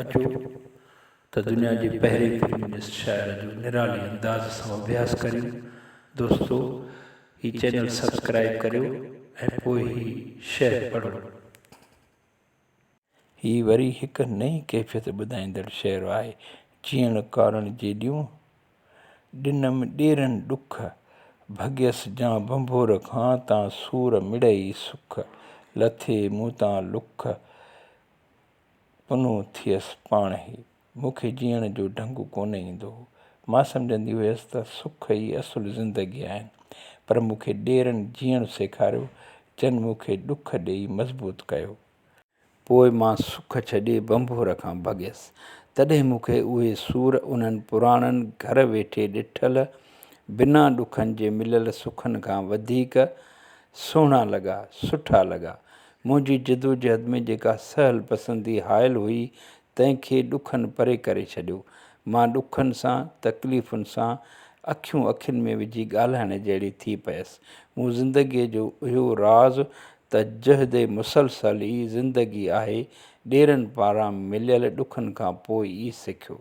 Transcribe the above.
اچو ته دنيا جي پهرين فيمنسٽ شاعره جو نرالي انداز سان اڀياس ڪريون. دوستو هي چينل سبسڪرائيب ڪريو ۽ پوء هي شعر پڙهو. هي وري هڪ نئين ڪيفيت ٻڌائيندڙ شعر آهي. جيئڻ ڪارڻ جيڏيون، ڏنم ڏيرن ڏک، ڀڳيس جان ڀنڀور کان تان سور مڙئي سک، لٿي مون تان لک، پنهون ٿيس پاڻهي. مون کي جيئڻ جو ڍنگ ڪونه ايندو هو. مان سمجهندي هيس ته سک ئي اصل زندگي آهن. پر مون کي ڏيرن جيئڻ سيکاريو، جن مون کي ڏک ڏيئي مضبوط ڪيو. پوء مان سک ڇڏي ڀنڀور کان ڀڳيس. تڏهن مون کي اهي سور انهن پراڻن گهر ويٺي ڏٺل بنا ڏکن جي مليل سکن کان وڌيڪ سهڻا لڳا، سٺا لڳا. منهنجي جدوجهد ۾ جيڪا سهل پسندي حائل هئي، تنهن کي ڏکن پري ڪري ڇڏيو. مان ڏکن سان، تڪليفن سان اکيون اکين ۾ وجهي ڳالهائڻ جهڙي ٿي پيس. مون زندگيء جو اهو راز ته جهد مسلسل ئي زندگي آهي، ڏيرن پاران مليل ڏکن کان پوء ئي سکيو.